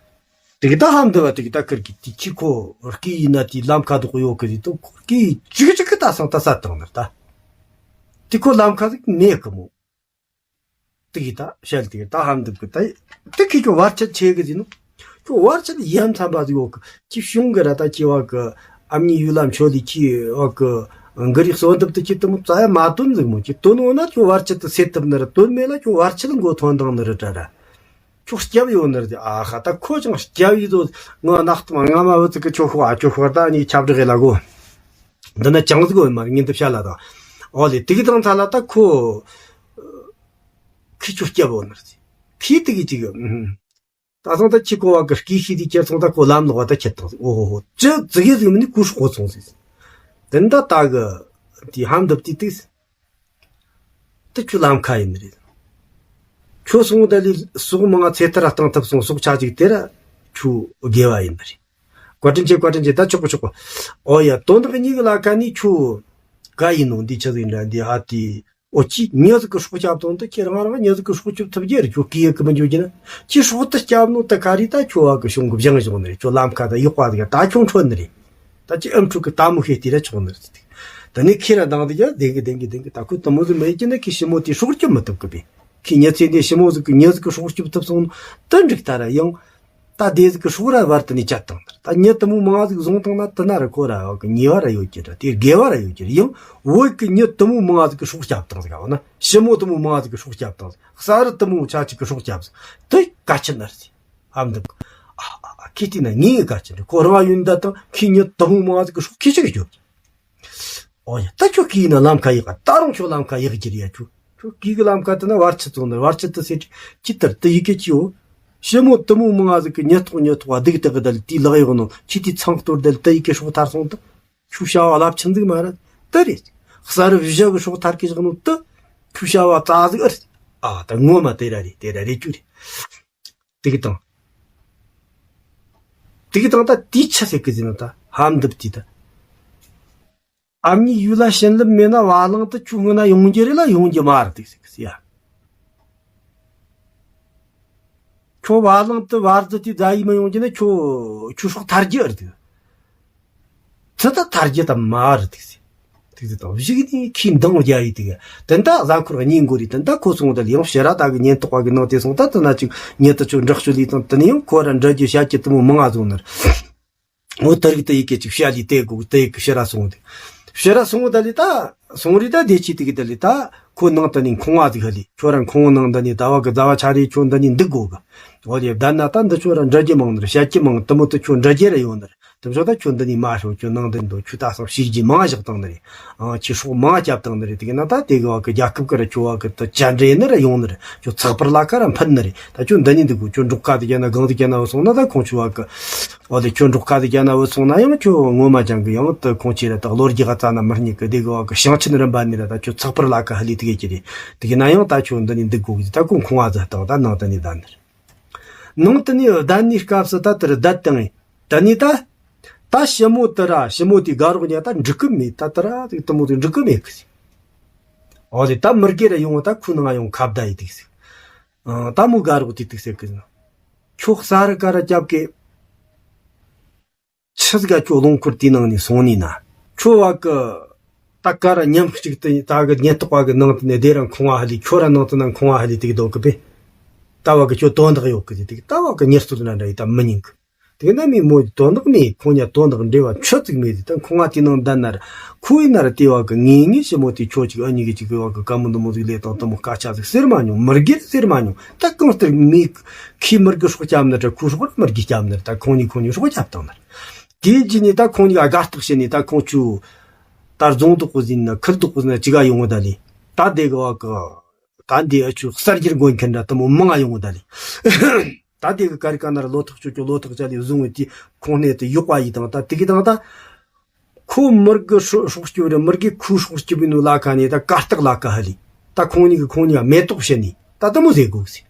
དེ་གི་ད་ཧམ་དུ་བ་དེ་གི་ད་ཁིར་གི་དེ་ཁྱི་ཁོ་རྐི་ཡི་ན་དེ་ལམ་ཁ་དུ་གོ་ཡོ་གི་དེ་དུ་རྐི་ཡི་ཅིག་ཅིག་གི་ད་སང་ད་ས་དང་ནར་ད་དེ་ཁོ་ལམ་ཁ་ཟིག་མེད་གི་མོ། དེ་གི་ད་ཤལ་དེ་གི་ད་ཧམ་འདུག་གི་ད་དེ་གི་ཁྱོད་བར་ཆད་ཆེ་གི་ཟིན་ནོ། ཁྱོད་བར་ཆད་ཡ་མཚན་པ་ཟིག་ཡོད་གི་ཁྱི་གཞུང་གི་ར་ད་ཁྱི་བ་གི་ཨ་མྱེས་ཡུལ་ལ་མཆོད་ལི་ཁྱི་བ་གི་འགི་རིག་གསོ་འདེབས་དུ་ཁྱི་དུ་མོ་རྩ་ཡ་མ་དོན་ཟིག་མོ་ཁྱི་དོན་འོ་ན་ཁྱོད་བར་ཆད་དུ་སེལ་ཐུབ་ནི་ར་དོན་མེད་ལ་ཁྱོད་བར་ཆད་མགོ་ཐོན་དང་ནི་ར་དྲ་ར། ཁྱོད་སྐྱབས་ཡོད་ནི་ར་དེ་ཨ་ཧ་ད་ཁོ་ཅང་སྐྱབས་ཡི་དོ་ངོ་ནག་ཏུ་མ་ང་མ་བུ་ཙི་གི་ཁྱོད་ཤོག་ཨ་ཁྱོད་ཤོག་ད་ནི་ཁྱབ་བསྒྲགས་ལ་གོ། འདི་ན་ཅང་ཟིག་འོ་མ་ངན་དུ་བཤད་ལ་དང་། འོ་ལེ་དེ་གི་དང་ཚ་ལ་ད་ཁོ། ཁི་ཆོ་སྐྱབས་འོ་ནར་ཟེར། ཁི་དེ་གི་ཅིག་ད་སང་ད་ཁྱི་ཀོ་བ་གི་སྐྱེ་ཤི་དེ་ཁྱེར་སོང་ད་ཁོ་ལམ་ལོག་བ་ད་ཁྱེར་དང་ཟེར། འོ་ཧོ་ཧོ་ཅི་ཙི་གི་ཟིག་མི་ནི་ཀུ་ཧྲུག་ཧོ་སོང་ཟེར། དེ་ད་ད་གི་དེ་ཧམ་འདུབ་དེ་དེ་ད་ཁྱོད་ལམ་ཁ་ཡིན་ནི་རེད། ཁྱོད་སོང་ད་ལི་སོག་མང་ཚེ་ཐར་བཏང་ཐུབ་སོང་སོག་ཆ་ཅིག་དེ་ར་ཁྱོད་དགེ་བ་ཡིན་ནི་རེད། བཀའ་དྲིན་ཆེ་བཀའ་དྲིན་ཆེ་ད་ཆོག་གི་ཆོག་གི། འོ་ཡ་དོན་དག་གཉིས་ཀྱི་ལ་ཁ་ནི་ཁྱོད་ག་ཡིན་ནོ་འདི་ཆི་ཟིག་འདྲ་འདི་ཧ་དེ། ཨོ་ཅི་མྱི་ཟིག་གི་སྲོག་སྐྱབས་དང་དུ་ཁྱེད་རང་རང་མྱི་ཟིག་གི་སྲོག་སྐྱོབ་ཐུབ་རྒྱུ་རེད། ཁྱོད་སྐྱིད་ཡག་གི་མི་འཇོག་རྒྱུ་ན་ཁྱི་སྲོག་དུ་སྐྱབས་ནོ་དུ་ག་རེ་ད་ཁྱོད་བ་གི་གཞུང་གི་བཞེངས་བཞག་ནི་རེད། ཁྱོད་ལམ་ཁ་ད་གཡོག་པ་ཟིག་ད་ཁྱོད་འཕྲོད་ནི་རེད། ད་ཁྱི་ཨམ་ཕྲུག་གི་ལྟད་མོ་ཤེས་དེ་ར་ཆོག་ནི་རེད། ད་ནི་ཁྱེད་ར་འདང་དུ་ཡ་བདེན་གི་བདེན་གི་བདེན་གི་ད་ཁོས་དུ་མོ་ཟིག་མེད་ཀྱི་ན་ཁྱི་ཞི་མོ་དེ་སྲོག་སྐྱོབ་མི་ཐུབ་གི་པས། ཁྱི་ཉི་ཚེ་འདི་ཞི་མོ་ཟིག་གི་མྱི་ཟིག་གི་སྲོག་སྐྱོབ་ཐུབ་སོང་ནོ་དུ་འགྲིག་ད་ར་ཡང་། ད་དེ་ཟིག་གི་སྲོག་ར་བར་དུ་ནས་བཅད་བཏང་ནི་རེད། ད་མྱི་དུ་མོ་མང་ཟིག་བཟུང་བཏང་ན་དུ་ན་ར་ཁོ་ར་བ་གི་ཉེས་པ་ར་ཡོད་ཀྱི་ར་དེ་དགེ་བ་ར་ཡོད་ཀྱི་ར་ཡང་། བོད་ཀྱི་མྱི་དུ་མོ་མང་ཟིག་གི་སྲོག་བསྐྱབས་བཏང་ཟིག་འོ་ན་ཞི་མོ་དུ་མོ་མང་ཟིག་གི་སྲོག་བསྐྱབས་བཏང་ཟིག་གསར་དུ་མོ་ཆ་གཅིག་གི་སྲོག་བསྐྱབས་ཟིག་དུ་ག་ཆི་ནར་ཟིག་ཨ་འདུག་ཨ་ཨ་ཨ་ཁྱེད་དེ་ན་ངའི་ག་ཆི་འདྲ་ཁོ་རང་ཡོད་འདི་དང་ཁྱེད་མྱི་དུ་མོ་མང་ཟིག་གི་སྲོག་ཁྱེད་ཅིག་གི་རྒྱོབ། ཨོ་ཡ། ད་ཁྱོད་ཀྱིས་ན་ལམ་ཁ་ཡག་ག་ད་རུང་ཁྱོད་ལམ་ཁ་ཡག་གི་རེད་ཡ། ཁྱོད་ཁྱོད་ཀྱིས་གི་ལམ་ཁ་དེ་ན་བར་ཆད་བཙོང་ནི་བར་ཆད་དུ་ཟེར་ཅི་ལྟར་དུ་ཡི་གེ་ཅི་ཡོད། ཞི་མོ་དུ་མོ་མང་ང་ཟིག་གི་ཉེ་ཐོག་ཉེ་ཐོག་བ་སྡིག་དག་གི་དལ་དེའི་ལག་གཡོག་ནང་ཁྱི་དེའི་ཚང་གཏོར་དལ་དུ་ཡི་གེ་སྲོག་ཐར་སོང་དུ། ཁྱོད་བྱ་བ་རླབས་ཆེན་ཟིག་མ་རེད། དུ་རེད། གསར་བཞི་གི་སྲོག་ཐར་གི་བཞག་ནོ་དུ། ཁྱོད་བྱ་བ་རྩ་ཟིག་ཨེ་རེད། ཨ་ད་ངོ་མ་དེ་ར་རེད་དེ་ར་རེད་རྒྱུ་རེད། དེ་གི་དང་། དེ་གི་དང་ད་དེའི་ཆ་ཟེར་གི་ཟིན་ན་ད་ཧམ་འདུབ་དེ་ད། ཨ་མྱེས་ཡུལ་ལ་བྱིན་རླབས་མེད་ན་བ་ལང་དུ་ཁྱོད་སྔོན་ན་ཡོང་རྒྱུ་རེད་ལ་ཡོང་རྒྱུ་མ་རེད་དེ་ཟེར་གི་ཟེར་ཡ། ཁྱོད་བ་ལང་དུ་བར་དུ་དེ་རྫ་ཡིས་མ་ཡོང་རྒྱུ་ན་ཁྱོད་ཁྱོད་སྲོག་ཐར་རྒྱུ་ཨེ་རེད་དེ། ཚུ་ད་ཐར་རྒྱུ་ད་མ་རེད་དེ་ཟེར། ཐུགས་རྗེ་དང་གཞུག་ནས་ཁོས་འདང་རྒྱག་ཡི་དེ་ག་དེ་འདྲ་གཟའ་འཁོར་གཉིས་འགོར་རེད། དེ་འདྲ་ཁོ་སོང་དེ་ལ་ཡང་ཕྱིར་ར་ད་གི་ཉེན་རྟོག་པ་གི་ནང་དེ་སོང་ད་དེ་ན་ཅིག་ཉེ་དུ་ཆོ་འདྲི་གཅོད་ལས་དང་དེ་ནས་ཡང་ཁོ་ར་འདྲི་རྒྱུ་བཤད་རྒྱུ་དེ་མོ་མང་ང་བཟུང་ནི་རེད། འོ་དེ་རིགས་དེ་ཡི་གེ་ཅིག་བཤད་ལས་དེ་གོ་དེ་ཡི་གེ་ཕྱིར་ར་སོང་དེ་ཕྱིར་ར་སོང་ད་ལས་ད་སོང་རེད། ད་བདེ་སྐྱིད་དེ་གི་ད་ལས་ད་ཁོ་ནང་དེ་ནས་ཁང་བ་ཟིག་ཧ་ལས་ཁྱོད་ར་ཁང་བ་ནང་འདི་ནས་ད་བ་གི་ཟླ་བ་ཆ་རེ་ཁྱོད་འདི་ནས་འདུག་དགོ་གི། འོ་དེ་བསྡད་ན་ད་འདི་ཁྱོད་ར་འདྲི་རྒྱུ་མང་ནི་རེད། བཤད་རྒྱུ་མང་དེ་མོ་དེ་ཁྱོད་འདྲི་རྒྱུ་ར་ཡོད་ནི་རེད། དེ་བཞག་ད་ཁྱོད་འདི་ནས་མ་ཤོག་ཁྱོད་ནང་འདི་འདུག་ཁྱོད་ད་སང་ཤེས་རྒྱུ་མང་བཞག་བཏང་ནི་རེད། ཨང་ཁྱོད་སྲོག་མང་བསྐྱབས་བཏང་ནི་རེད། དེ་གི་ན་ད་དེ་གི་བ་གི་རྒྱལ་ཁབ་ཀྱི་ར་ཁྱོད་བ་གི་ད་བཅར་འདྲི་ནི་ར་ཡོང་ནི་རེད། ཁྱོད་ཚགས་པར་ལ་ཁ་ར་འཕུར་ནི་རེད། ད་ཁྱོད་འདི་ནས་འདུག་གོ་ཁྱོད་འབྲོག་ཁ་དེ་རྒྱ་ན་སྒང་དེ་རྒྱ་ན་བུད་སོང་ན་ད་ཁོང་ཆུ་བ་གི་འོ་དེ་ཁྱོད་འབྲོག་ཁ་དེ་རྒྱ་ན་བུད་སོང་ན་ཡང་ཁྱོད་ངོ་མ་ཅང་གི་ཡང་ད་ཁོང་ཆེ་ར་ད་ལོ་རྒྱུས་ག་ཙ་ན་མི་རྙེད་གི། དེ་གི་བ་གི་ཞིང་ཆེན་རིམ་པ་ནས་ར་ད་ཁྱོད་ཚགས་པར་ལ་ཁ་ཧ་ལས་དེ་གི་ཀྱི་རེད། དེ་གི་ན་ཡང་ད་ཁྱོད་འདི་ནས་འདུག་གོ་གི་ད་ཁོང་ཁང་བ་ཟ་བཏང་ད་ནང་དུ་ནས་བསྡད་ནི་རེད། ནང་དུ་ནས་བསྡད་ནི་སྐབས་སུ་ད་དེར་བསྡད་བཏང་ངས་ད་ནི་ད། ད་ཞི་མོ་དེ་ར་ཞི་མོ་དེའི་དགའ་རོགས་ཉ་ད་འགྲིག་གི་མེད། ད་དེ་ར་དེ་དེ་མོ་དེ་འགྲིག་གི་མེད་གི་ཟིག་འོ་དེ་ད་མི་རྒན་ར་ཡོང་བ་ད་ཁོའི་ནང་ཡོང་ཁ་བརྡ་ཡི་དུག་ཟིག་ཨང་ད་མོ་དགའ་རོགས་དེ་དུག་ཟེར་གི་ཟིག་ཁྱོད་ས་རུ་ཀ་ར་རྒྱབ་གི་ཆི་ཟིག་ག་ཁྱོད་རླངས་འཁོར་དེའི་ནང་ནས་སོང་ནས་ན། ཁྱོད་བ་གི་ད་ཀ་ར་མཉམ་གཅིག་ཏུ་ད་གི་ཉེན་རྟོག་པ་གི་ནང་དུ་ནས་བདེ་ར་ཁང་བ་ཧ་ལས། ཁྱོད་ར་ནང་དུ་ན་ཁང་བ་ཧ་ལས་དེ་གི་སྡོད་གི་པས། ད་བ་གི་ཁྱོད་དོན་དག་ཡོད་གི་ཟིག་དེ་གི་ད་བ་གི་ཉེར་སྟོད་ན་འདྲ་ཡི་ད་མི་ཉན་གི་དེ་ན་མི་མོ་དོན་དག་མེད། ཁོང་ཉ་དོན་དག་འབྲེལ་བ་ཆོད་ཙིག་མེད་ཟིག་ད་ཁང་བ་དེའི་ནང་བསྡད་ན་ར་ཁོ་ཡིན་ན་ར་དེ་བ་གི་ངེས་ངེས་ཞི་མོ་དེ་ཁྱོད་ཅིག་ཨ་ཉི་གི་ཅིག་གི་བ་གི་ཀ་མོ་འདི་མོ་ཟིག་ལས་དང་དེ་མོ་སྐད་ཆ་ཟིག་ཟེར་མ་མྱོང་། མི་རྒན་ཟེར་མ་མྱོང་། ད་གང་ལྟར་མི་ཁོས་མི་རྒན་སྲོག་སྐྱབས་ནི་ར་ཁོའི་སྲོག་ར་མི་རྒན་སྐྱབས་ནི་ར། ད་ཁོང་ཉིད་ཁོང་ཉིད་སྲོག་སྐྱབས་བཏང་ནི་ར། དེའི་རྗེས་ནས་ད་ཁོང་གཉིས་ཀ་དགའ་རྟགས་བྱས་ནས་ད་ཁོང་ཆུ་ད་རྫོང་དུ་ཀུ་ཟིན་ན་ཁུལ་དུ་ཀུ་ཟིན་ན་ཅི་ག་ཡོང་གི་ད་ལས་ད་དེ་གི་བ་གི་ད་འདི་ཨ་ཆུ་གསར་འགྱུར་འགོད་མཁན་འདྲ་དེ་མོ་མང་ང་ཡོང་གི་ད་ལས་ད་དེ་གི་ཀ་རི་ཀ་ན་ར་ལོ་ཐག་ཆོད་ཆོད་ལོ་ཐག་ཅ་ལས་བཟུང་བའི་དེ་ཁོང་གནས་དེ་གཡོག་པ་ཡི་དང་ད་དེ་གི་དང་ད་ཁོ་མི་རྒན་སྲོག་སྲོག་སྐྱོབ་རེད། མི་རྒན་ཁོའི་སྲོག་སྐྱོབ་ནོ་ལ་ཁ་ནས་ད་གར་སྟེགས་ལ་ཁ་ཧ་ལས་ད་ཁོང་གཉིས་ཀྱི་ཁོང་གཉིས་ཀ་མེ་ཏོག་བྱིན་ནས་ད་དེ་མོ་ཟེར་དགོས་ཟེར།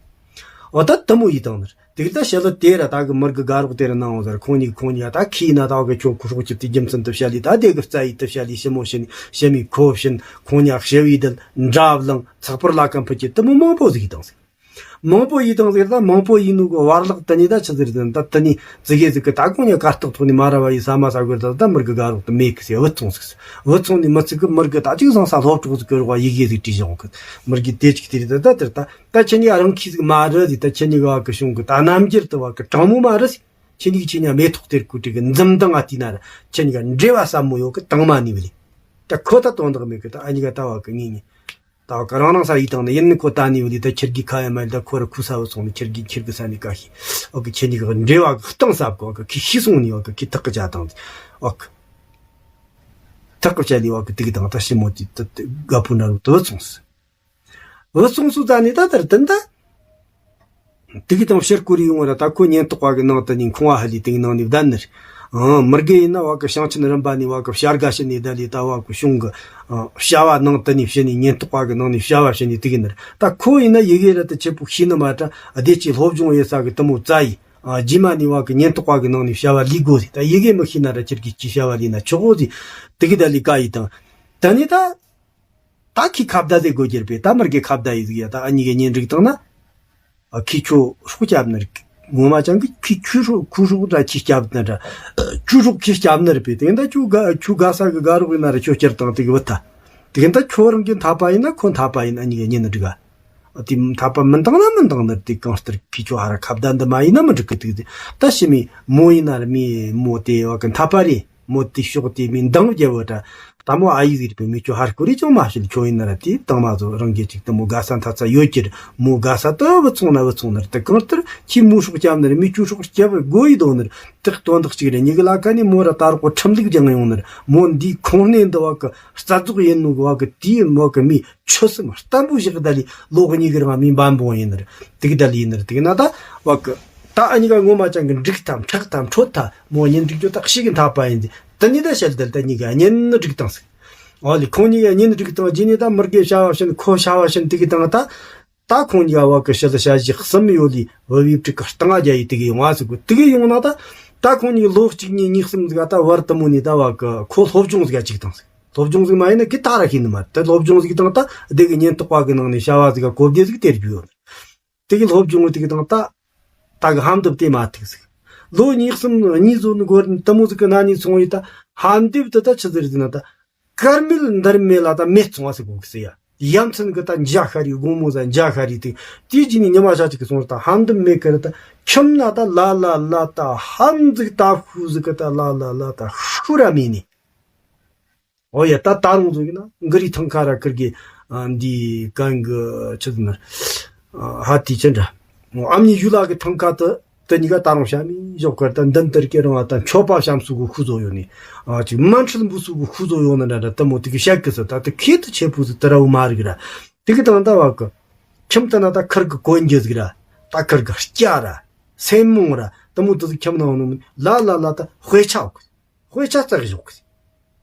འོ་ད་དེ་མོ་ཡི་དང་ནར། དེ་གི་ད་ཞི་ལི་དེ་ར་ད་གི་མི་རྒན་དགའ་རོགས་དེ་ར་གནང་འོང་ཟེར། ཁོང་གཉིས་ཁོང་གཉིས་ད་ཁྱི་ན་ད་གི་ཁྱོད་ཁོ་སྲོག་གཅིག་དེ་རྒྱུ་མཚན་དུ་བཤད་ལི་ད་དེ་གི་རྩ་ཡི་དུ་བཤད་ལི་ཞི་མོ་བྱིན་ཞི་མི་ཁོ་བྱིན་ཁོང་གཉིས་ཞི་བའི་དལ་འདྲ་བླངས་ཚགས་པར་ལ་ཀམ་ཕུ་ཅི་དེ་མོ་མང་པོ་ཟིག་ཡི་དང་ཟིག་མང་པོ་ཡི་དང་ཟིག་ད་མང་པོ་ཡི་ནུ་གི་བར་ལག་དེ་ནི་ད་ཆི་ཟིག་ཟིག་ད་དེ་ནི་ཙི་གེ་ཟིག་གི་ད་ཁོང་གཉིས་གར་སྟེགས་ཐོག་ནས་མ་ར་བ་ཡི་ས་མ་ས་གོ་ད་ད་མི་རྒན་དགའ་རོགས་དེ་མེད་གི་ཟེར་བུད་སོང་ཟིག་བུད་སོང་ནས་མི་ཚིག་གི་མི་རྒན་ད་ཅིག་བཟང་ས་སློབ་གྲོགས་ཟིག་གི་རོགས་ཡི་གེ་ཟིག་བྲིས་བཞག་གི་མི་རྒན་དེ་ཅིག་དེ་རེད་ད་ད་དེར་ད། ད་ཁྱེད་གཉིས་རང་ཁྱི་ཟིག་མ་རེད་ཟིག་ད་ཁྱེད་གཉིས་བ་གི་གཞུང་གི་ད་རྣམ་འགྱུར་དུ་བ་གི་དྲང་མོ་མ་རེད་ཟིག་ཁྱེད་གཉིས་ཁྱེད་གཉིས་མེ་ཏོག་སྟེར་གོ་དྲི་གི་འཛུམ་མདངས་ཨ་དེ་ན་ར་ཁྱེད་གཉིས་ཀ་འབྲེལ་བ་ཟབ་མོ་ཡོད་གི་དང་མ་ནི་བ་ལི། ད་ཁོ་ད་དོན་དག་མེད་གི་ད་ཨ་གཉིས་ཀ་ད་བ་གི་ངེས་ངེས། ད་བ་གི་རང་རང་ས་ཡི་དང་ནི་ཡིན་ནི་ཁོ་ད་ནི་བ་ལི་ད་ཁྱེད་གཉིས་ཁ་ཡ་མ་ཡི་ད་ཁོ་ར་ཁུ་ས་བ་སོང་ནི་ཁྱེད་གཉིས་ཁྱེད་གི་ས་ནི་ཀ་ཤི། བ་གི་ཁྱེད་གཉིས་ཀ་འབྲེལ་བ་གི་གཏིང་ཟབ་གི་བ་གི་ཁྱི་ཤི་སོང་ནི་བ་གི་ཁྱི་ཐག་གི་བཅད་དང་ཟིག་བ་གི་ཐག་གི་བཅད་ལི་བ་གི་དེ་གི་དང་ད་ཞི་མོ་དེ་ད་དགའ་པོ་ན་རུ་དུ་བ་སོང་ཟིག་བུད་སོང་སུ་ཙ་ནི་ད་དེར་དེ་འདྲ། དེ་གི་དང་ཕྱིར་བསྐོར་ཡོང་བ་ར་ད་ཁོ་ཉེན་རྟོག་པ་གི་ནང་དུ་ནི་ཁང་བ་ཧ་ལས་དེ་གི་ནང་ནས་བསྡད་ནི་རེད། ཨང་མི་རྒན་ཡིན་ན་བ་གི་ཞིང་ཆེན་རིམ་པ་ནས་བ་གི་བྱ་དགའ་བྱིན་ནས་བསྡད་ལས་ད་བ་གི་གཞུང་གི་ཨང་བྱ་བ་ནང་དུ་ནས་བྱིན་ནས་ཉེན་རྟོག་པ་གི་ནང་ནས་བྱ་བ་བྱིན་ནས་དེ་གི་ནི་རེད། ད་ཁོ་ཡིན་ན་ཡི་གེ་ར་ད་ཆེ་པོ་ཤེས་ནི་མ་ད་བདེ་སྐྱིད་སློབ་སྦྱོང་ཡོད་ས་གི་དེ་མོ་བཙལ་ཡི་ཨང་རྗེས་མ་ནས་བ་གི་ཉེན་རྟོག་པ་གི་ནང་ནས་བྱ་བ་ལས་དགོས་ཟིག་ད་ཡི་གེ་མི་ཤེས་ན་ར་ཁྱེད་ཀྱིས་ཅི་བྱ་བ་ལས་ན་ཆོག་གོ་ཟིག་དེ་གི་ད་ལས་ཀ་ཡི་དང་། ད་ནི་ད། ད་ཁྱི་ཁ་བརྡ་དེ་དགོས་རྒྱུ་རེད་པས། ད་མི་རྒན་ཁ་བརྡ་ཡི་ཟིག་ཡ་ད་ཨ་ཉི་གི་གཉེན་སྒྲིག་བཏང་ན། ཨ་ཁྱི་ཁྱོད་སྲོག་སྐྱབས་ནི་རེད། ངོ་མ་ཅང་གི་ཁྱི་ཁྱོད་སྲོག་ཁོའི་སྲོག་ད་ཁྱི་སྐྱབས་ནི་ར། ཁྱོད་སྲོག་ཁྱི་སྐྱབས་ནི་རེད་པས། དེ་འདྲ་ཁྱོད་དགའ་ཁྱོད་དགའ་ས་གི་དགའ་རོགས་ཡིན་ན་ར་ཁྱོད་སྐྱུར་བཏང་དེ་གི་བུད་ཐལ། དེ་གི་འདྲ་ཁྱོད་རང་གི་འཐད་པ་ཡིན་ན་ཁོ་འཐད་པ་ཡིན་ཨ་ཉི་གི་གཉེན་སྒྲིག་ག་ཨ་དེ་འཐད་པ་མི་འདང་ན་མི་འདང་ནི་རེད། དེ་གང་ལྟར་ཁྱི་ཁྱོད་ཧ་ར་ཁ་བརྡ་འདི་མ་ཡིན་ན་མི་འགྲིག་གི་དེ་གི་ད་ཕྱི་མི་མོ་ཡིན་ན་ར་མི་མོ་དེ་བ་གི་འཐད་པ་རེད། མོ་དེ་ཤོག་དེ་མི་འདང་རྒྱལ་བོ་འདྲ། ད་མོ་ཨ་ཡིག་ཟིག་རེད་པས། མི་ཁྱོད་ཧར་སྐོར་རེ་ཅང་མ་བྱེད། ཁྱོད་ཡིན་ན་ར་དེ་དང་མ་ཚོ་རང་རྒྱལ་ཅིག་ད་མོ་དགའ་ས་འཐད་ས་ཡོད་ཀྱི་རེད། མོ་དགའ་ས་ད་བུད་སོང་ན་བུད་སོང་ནི་རེད། དེ་གང་ལྟར་ཁྱི་མོ་སྲོག་སྐྱབས་ནི་རེད། མི་ཁྱོད་སྲོག་སྐྱབས་དགོས་ཡི་དོ་ནི་རེད། དེ་དོན་དག་ཅིག་རེད། ཉི་གི་ལ་ཁ་ནས་མོ་ར་ད་རོགས་ཁྲིམས་ལུགས་སྦྱངས་ཡོང་ནི་རེད། མོ་འདིའི་ཁོང་གནས་འདི་བ་གི་རྩ་རྫོགས་ཡིན་ནོ་གི་བ་གི་དེའི་མོ་གི་མི་ཆོད་སེམས་བརྟན་པོ་བཞག་ད་ལས་ལོ་གཉིས་གི་རིང་མི་འབའ་འབུངས་ཡིན་ནི་རེད། དེ་གི་ད་ལས་ཡིན་ནི་རེད། དེ་གི་ན་ད་བ་གི་ད་ཨ་ཉི་ག་ངོ་མ་ཅང་གི་འགྲིག་ཐམ་ཁྲག་ཐམ་ཁྲོད་ཐ་མོ་གཉེན་སྒྲིག་རྒྱུ་ད་ཤི་གི་འཐད་པ་ཡིན་ཏེ། དེ་ནི་ད་བཤད་དལ་ད་ཉི་ག་གཉེན་ནི་སྒྲིག་བཏང་ཟིག་འོ་ལེ་ཁོང་གཉིས་ཀ་གཉེན་སྒྲིག་བཏང་རྗེས་ནས་ད་མི་རྒན་བྱ་བ་བྱིན་ཁོ་བྱ་བ་བྱིན་དེ་གི་དང་ད། ད་ཁོང་གཉིས་ཀ་བ་གི་ཕྱི་ལ་བྱ་གཞི་གསུམ་ཡོད་ལི་བུ་བའི་ཕྲུ་གུ་སྟེང་ང་རྒྱ་ཡི་དེ་གི་ཡོང་བ་ཟིག་གོ་དེ་གི་ཡོང་ན་ད། ད་ཁོང་གཉིས་ལོ་གཅིག་གཉིས་གཉིས་གསུམ་ཟིག་ག་ད་བར་དུ་མོ་ནི་ད་བ་གི་ཁོ་སློབ་སྦྱོང་ཟིག་ག་གཅིག་བཏང་ཟིག་སློབ་སྦྱོང་ཟིག་མ་ཡིན་ན་གི་ད་ར་ཤེས་ནི་མ་ད་སློབ་སྦྱོང་ཟིག་བཏང་ད་དེ་གི་ཉེན་རྟོག་པ་གི་ནང་ནས་བྱ་བ་ཟིག་ག་གོ་བདེ་ཟིག་སྟེར་རྒྱུ་ཡོད་ནི། དེ་གི་སློབ་སྦྱོང་དེ་གི་དང་ད། ད་གི་ཧམ་འདེབས་དེ་མ་ཐུག་ཟིག་ལོ་གཉིས་གསུམ་གཉིས་ཟོ་ནི་འགོར་ནི་དེ་མོ་ཟིག་གི་ན་ནི་སོང་ཡི་ད་ཧམ་འདེབས་དེ་ད་ཆི་ཟིག་རེད་ཟེར་ན་ད། དཀར་མེད་འདར་མེད་ལ་ད་མེད་སོང་བ་ཟེར་གོ་གི་ཟེར་ཡ། ཡ་མཚན་གི་ད་འཇའ་ཤར་རི་དགོང་མོ་ཟ་འཇའ་ཤར་རི་དེ། དེའི་རྗེས་ནས་ཉི་མ་ཞག་གཅིག་གི་སོང་ད་ཧམ་འདུམ་མེད་ཀི་ར་ད་ཁྱིམ་ན་ད་ལ་ལ་ལ་ད་ཧམ་ཟིག་ད་ཤུ་ཟིག་གི་ད་ལ་ལ་ལ་ད་ཤུ་ར་མེད་ནི། ཨོ་ཡ། ད་ད་རུང་ཟིག་ཡིན་ན་འགུ་རི་ཐང་ཁ་ར་ཁིར་གི་ཨ་འདི་གན་གི་ཆི་ཟིག་ན་ཧ་ཏི་ཅན་འདྲ། ཨ་མྱེས་ཡུལ་ལ་གི་ཐང་ཁ་དུ་དེ་གཉིས་ཀ་ད་རུང་བཤམས་མི་ཞོག་གར་ད་འདི་འདིར་ཀེ་རང་ཨ་ད་མཆོད་པ་བཤམས་སུ་གི་ཤུ་ཟོ་ཡོད་ནི། ཨ་ཅིག་མན་ཁྲིད་འབུ་སུ་གི་ཤུ་ཟོ་ཡོད་ན་འདྲ་འདྲ་དེ་མོ་དེ་གི་བཤད་གི་ཟེར། ད་དེ་ཁེ་ཏི་ཆེ་པོ་ཟིག་དེ་ར་བོ་མ་རིག་ར། དེ་གི་དང་ད་བ་གི་ཁྱིམ་དེ་ན་ད་ཁིར་གི་གོན་རྒྱུ་ཟིག་ར། ད་ཁིར་གི་སྐྱ་ར། སེན་མོང་ར་དེ་མོ་དེ་ཟིག་ཁྱིམ་ནང་ནང་ལ་ལ་ལ་ད་དཔེ་ཆ་ཡོད་གི། དཔེ་ཆ་བཙལ་ཞོག་གི།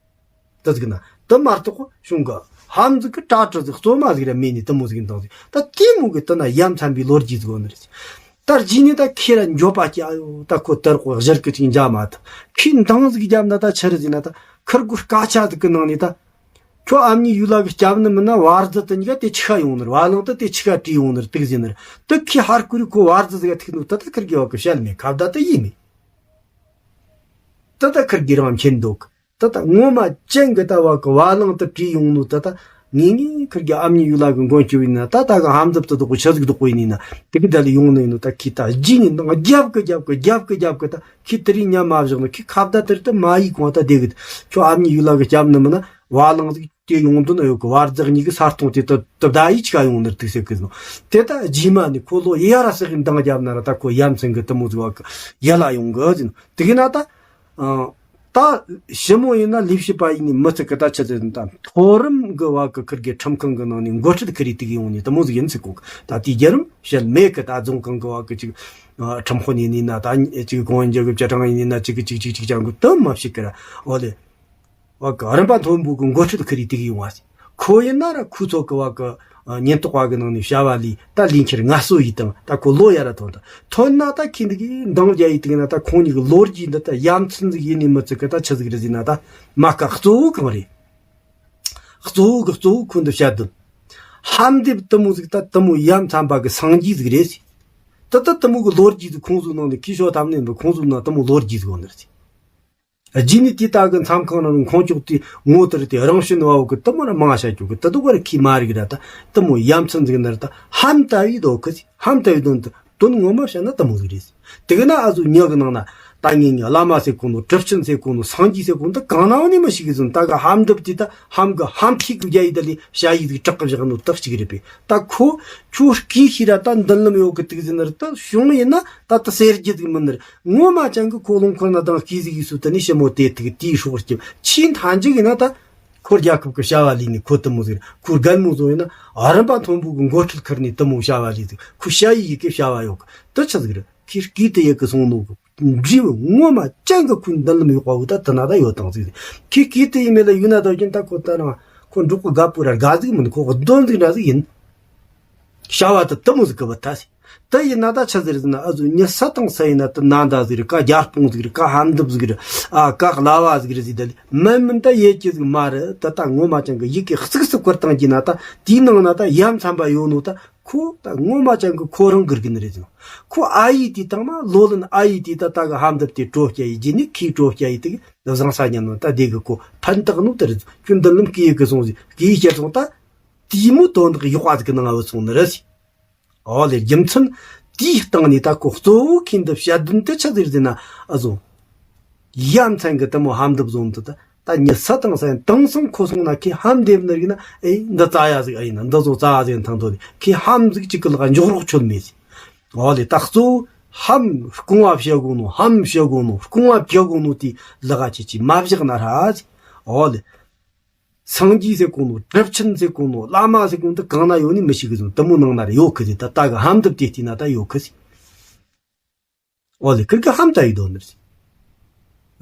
དེ་ཟིག་ན་དེ་མ་གཏོགས་གཞུང་གི་ཧམ་ཟིག་གི་གྲ་གྲི་ཟིག་གཙོ་མ་ཟིག་ར་མེད་ནི་དེ་མོ་ཟིག་ཡིན་དང་ཟིག་ད་དེ་མོ་གི་དེ་ན་ཡ་མཚན་པའི་ལོ་རྒྱུས་ཟིག་ཡོད་ནི་རེད། ད་རྗེས་ནས་ད་ཁྱེད་ར་འགྱོད་པ་སྐྱེ་ཡོད། ད་ཁོ་དར་གོ་གཞིར་གི་ཅིག་འཇག་མ་ཐུབ། ཁོས་འདང་ཟིག་བརྒྱབ་ན་ད་ཆི་རེད་ཟེར་ན། ད་ཁིར་གུ་སྐད་ཆ་ཟིག་གི་ནང་ནས་ད་ཁྱོད་ཨ་མྱེས་ཡུལ་ལ་གི་སྐྱབས་ནི་མིན་ན་བར་ཟི་དེ་གཉིས་ཀ་དེ་ཆི་ཁ་ཡོང་ནི་རེད། བ་ལང་དེ་དེ་ཆི་ཁ་བྲིས་ཡོང་ནི་རེད་དེ་ཟེར་ནི་རེད། དེ་ཁོས་ཧར་ཀུ་རི་ཁོ་བར་ཟི་ཟིག་ག་ཐུག་ནོ་དེ་ད་ཁིར་གི་བ་གི་བཤད་མེད་ཁ་བརྡ་དེ་ཡིན་མེད། ད་ད་ཁིར་གི་རང་མཁྱེན་འདུག་ད་ད་ངོ་མ་ཅན་གི་ད་བ་གི་བ་ལང་དུ་བྲིས་ཡོང་ནོ་ད་ད་ངེས་ངེས་ཁིར་གི་ཨ་མྱེས་ཡུལ་ལ་གི་མགོན་སྐྱོབ་ཡིན་ན། ད་ད་གི་ཧམ་འདུབ་ཏུ་དོག་གོ་ཆ་ཟིག་དོག་གོ་ཡིན་ན་དེ་གི་ད་ལ་ཡོང་ནི་ཡིན་ནོ། ད་ཁི་ད་རྗེས་ནས་འདང་རྒྱབ་གི་རྒྱབ་གི་རྒྱབ་གི་རྒྱབ་གི་ད་ཁི་དེ་རིང་ཉམས་མ་བཞག་ནོ། ཁི་ཁ་བརྡ་དེར་ད་མ་ཡིག་གོང་ད་དེ་གི་ཁྱོད་ཨ་མྱེས་ཡུལ་ལ་གི་སྐྱབས་ནི་མིན་ན་བ་ལང་ཟིག་དེ་ཡོང་དོན་ཡོད་གི། བར་ཟི་གཉིས་གི་ས་སྟོང་དེ་ད་ད་བདའ་ཡིག་ཆ་ཡོང་ནི་རེད་དེ་ཟེར་གི་ནོ། དེ་ད་རྗེས་མ་ནི་ཁོ་ལོ་ཡ་ར་ཟིག་གི་འདང་རྒྱབ་ན་ར་ད་ཁོ་ཡ་མཚན་གི་དེ་མོ་ཟིག་བ་གི་ཡ་ལ་ཡོང་གི་ཟིན་དེ་གི་ན་ད། ཨ། ད་ཞི་མོ་ཡིན་ན་ལས་བྱེད་པ་ཡིན་ནི་མི་ཚད་གི་ད་ཆི་ཟེར་ན་ད་མཐོ་རིམ་གི་བ་གི་ཁིར་གི་ཁྲིམས་ཁང་གི་ནང་ནས་འགོ་ཁྲིད་ཁི་རི་དེ་གི་ཡོང་ནི་དེ་མོ་ཟིག་ཡིན་ཟེར་གོ་གི། ད་དེའི་བརྒྱུད་རིམ་བཤད་མེད་གི། ད་རྫོང་ཁང་གི་བ་གི་ཅིག་ཨ་ཁྲིམས་དཔོན་ཡིན་ནི་ན་ད་ཅིག་གོང་འཇུག་གི་བཅའ་ཁྲིམས་ཡིན་ནི་ན་ཅིག་གི་ཅིག་ཅིག་ཅིག་ཅང་གི་དེ་མ་བཤད་གི་ར། འོ་ལེ། བ་གི་རིམ་པ་མཐོན་པོ་གི་འགོ་ཁྲིད་ཁི་རི་དེ་གི་ཡོང་བ་ཟིག་ཁོ་ཡིན་ན་ར་ཁོ་ཚོ་གི་བ་གི་ཉེན་རྟོག་པ་གི་ནང་ནས་བྱ་བ་ལས་ད་ལས་འཁྱུར་ངལ་གསོ་ཡིས་དང་ད་ཁོ་ལོ་ཡ་ར་ཐོན་ད་ཐོན་ན་ད་ཁྱེད་འདི་གི་འདང་རྒྱ་ཡིས་དེ་ན་ད་ཁོང་གཉིས་གི་ལོ་རྒྱུས་འདི་ད་ཡ་མཚན་ཟིག་ཡིན་ནི་མི་ཚིག་གི། ད་ཆི་ཟིག་རེད་ཟེར་ན་ད་མ་ཀ་གཙོ་བོ་གང་རེད། གཙོ་བོ་གི་གཙོ་བོ་ཁོ་འདི་བཤད་དོན། ཧམ་འདེབས་དེ་མོ་ཟིག་ད་དེ་མོ་ཡ་མཚན་པ་གི་སངས་རྒྱས་ཟིག་རེད་ཟེར། ད་ད་དེ་མོ་གི་ལོ་རྒྱུས་ཟིག་ཁོང་ཚོའི་ནང་ནས་ཁི་ཤོ་ཐམ་ནས་འདི་ཁོང་ཚོའི་ནང་དེ་མོ་ལོ་རྒྱུས་ཟིག་ཡོད་ནི་རེད་ཟེར། རྗེས་ནས་དེ་ལྟ་གི་མཚམས་ཁང་ནང་ཁོང་ཅོག་དེ་ངོ་དེར་དེ་རང་བྱུང་བ་བོ་གི་དེ་མོ་ར་མང་བྱ་རྒྱུ་གི་དེ་དུ་གར་ཁི་མ་རིག་ར། ད་དེ་མོ་ཡ་མཚན་ཟིག་ན་ར་ད་ཧམ་ལྟ་བའི་དོ་གི་ཟིག་ཧམ་ལྟ་བའི་དོན་དུ་དོན་ངོ་མ་བཤད་ན་དེ་མོ་ཟིག་རེད་ཟེར། དེ་གི་ན་ཨ་ཟུ་ཉག་གི་ནང་ན་ད་ངེད་གཉིས་བླ་མ་ཟེར་གོ་ནོ་གྲུབ་ཆེན་ཟེར་གོ་ནོ་སངས་རྒྱས་ཟེར་གོ་ནོ་ད་གང་ན་འོ་ནི་མི་ཤེས་གི་ཟིན། ད་གི་ཧམ་འདེབས་དེ་ད་ཧམ་གི་ཧམ་ཕྱིས་གི་རྒྱ་ཡི་ད་ལས་བྱ་ཡི་ཟིག་དྲག་གི་བཞག་ནོ་དག་ཅིག་རེད་པས། ད་ཁོ་ཁྱོད་སྐྱིད་ཤི་ར་ད་མདུན་ལམ་ཡོད་གི་དུག་ཟིན་ན་ར་ད་བྱུང་ཡིན་ན་ད་ད་གསེར་རྒྱུ་ཟིག་མིན་ནི་ར། ངོ་མ་ཅང་གི་ཁོ་ལོང་ཁོ་ན་དང་སྐྱིད་ཟིག་ཡིས་སུ་ད་ནི་ཞི་མོ་དེ་ཐུག་དེའི་སྲོག་སྐྱིབས་ཆེས་མཐའ་མཇུག་ཡིན་ན་ད་ཁོ་རྒྱལ་ཁབ་ཀྱི་བྱ་བ་ལས་ནི་ཁོ་དུ་མོ་ཟིག་ར། ཁོ་རྒན་མོ་བཟོ་ཡིན་ན་ཨ་རིམ་པ་མཐོན་པོ་གི་འགོ་ཁྲིད་ཁུར་ནི་དུ་མོ་བྱ་བ་ལས་ཟིག་ཁོ་བྱ་ཡི་ཡི་གི་བྱ་བ་ཡོད་གི་དུ་ཆི་ཟིག་ར། ཁོས་སྐྱིད་དུ་ཡི་གི་སོང་ནོ་གི་འབྲས་བུ་ངོ་མ་ཅང་གི་ཁོའི་མདུན་ལམ་ཡོད་པ་བོ་ད་དུ་ན་ད་ཡོད་དང་ཟིག་ཟིག་ཁོས་སྐྱིད་དུ་ཡི་མེད་ལ་ཡུལ་ན་ད་རྒྱུན་ད་ཁོ་ད་རང་ཁོ་འབྲོག་གི་རྒད་པོ་ར་རྒད་ཟིག་མིན། ཁོ་གདོན་ཟིག་འདྲ་ཟིག་ཡིན། བྱ་བ་དེ་དུ་མོ་ཟིག་གི་བུ་ད་ཟིག་དེ་ཡིན་ན་ད་ཆི་ཟིག་རེད་ཟེར་ན་ཨ་ཟུ་མྱི་ས་དང་ས་ཡིན་ན་དེ་ན་ད་ཟིག་རེད། ཀ་རྒྱ་སྤུངས་ཟིག་རེད། ཀ་ཧམ་འདུབ་ཟིག་རེད། ཨ་ཀ་གླ་བ་ཟིག་རེད་ཟིག་ད་ལི་མིན་མིན་ད་ཡེ་ཀྱི་ཟིག་མ་རེད། ད་ད་ངོ་མ་ཅང་གི་ཡི་གེ་གཙིགས་སུ་བཀུར་བཏང་གྱི་ན་ད་དེའི་ནང་ན་ད་ཡ་མཚན་པ་ཡོད་ནོ་ད་ཁོ་ད་ངོ་མ་ཅང་གི་ཁོ་རང་གི་རྒྱུ་ནི་རེད་ཟེར་ནོ། ཁོ་ཨ་ཡི་དེ་དང་མ་ལོ་ལོན་ཨ་ཡི་དེ་ད་ད་གི་ཧམ་འདུབ་དེ་གྲོ་སྐྱ་ཡི་རྗེས་ནི་ཁོས་གྲོ་སྐྱ་ཡི་དེ་གི་བཟང་ས་ཉན་ནོ་ད་དེ་གི་ཁོ་ཕན་བཏགས་ནོ་དེ་རེད། ཁྱོད་མདུན་ལམ་སྐྱེ་ཡི་གི་སོང་ཟིག་གི་ཡི་ཁྱེར་སོང་ད། དེའི་མོ་དོན་དག་ཡག་པ་ཟིག་གི་ནང་ང་བུད་སོང་ནི་རེད་ཟེར། ཨོ་ལེ་རྒྱུ་མཚན་དེའི་སྟེང་ནས་ད་ཁོ་གཙོ་བོ་ཁོས་འདི་བཤད་དོན་དེ་ཆི་ཟིག་ཟེར་ན་ཨ་ཟོ། ཡ་མཚན་གི་དེ་མོ་ཧམ་འདུབ་བཟོ་འདི་ད་ད་མྱི་ས་དང་ས་ཡང་དེང་སང་ཁོ་སོང་ན་ཁོས་ཧམ་འདེབས་ནི་རིག་ན་ཨེ་འདི་རྩ་ཡ་ཟིག་ཨེ་ཡིན་ན་འདི་ཟོ་རྩ་ཡ་ཟིག་ཐང་དོ་ནི་ཁོས་ཧམ་ཟིག་གཅིག་གི་ལག་འཇོག་རོགས་ཆོད་མེད་ཟེར། ཨོ་ལེ་ད་གཙོ་བོ་ཧམ་རྐང་བ་བཤད་དགོས་ནོ་ཧམ་བཤད་དགོས་ནོ་རྐང་བ་བྱ་དགོས་ནོ་དེ་ལག་ཁྱེད་ཀྱིས་མ་བཞག་ན་ར་ཟེར། ཨོ་ལེ། སངས་རྒྱས་ཟེར་གོ་ནོ་གྲུབ་ཆེན་ཟེར་གོ་ནོ་བླ་མ་ཟེར་གོ་ནོ་དེ་གང་ན་ཡོད་ནི་མི་ཤེས་གི་ཟེར། དེ་མོ་ནང་ན་ར་ཡོད་གི་ཟེར། ད་ལྟ་གི་ཧམ་འདུབ་དེ་བལྟས་ན་ད་ཡོད་གི་ཟེར། ཨོ་ལེ་ཁིར་གི་ཧམ་ད་ཡི་དོ་ནི་ཟེར།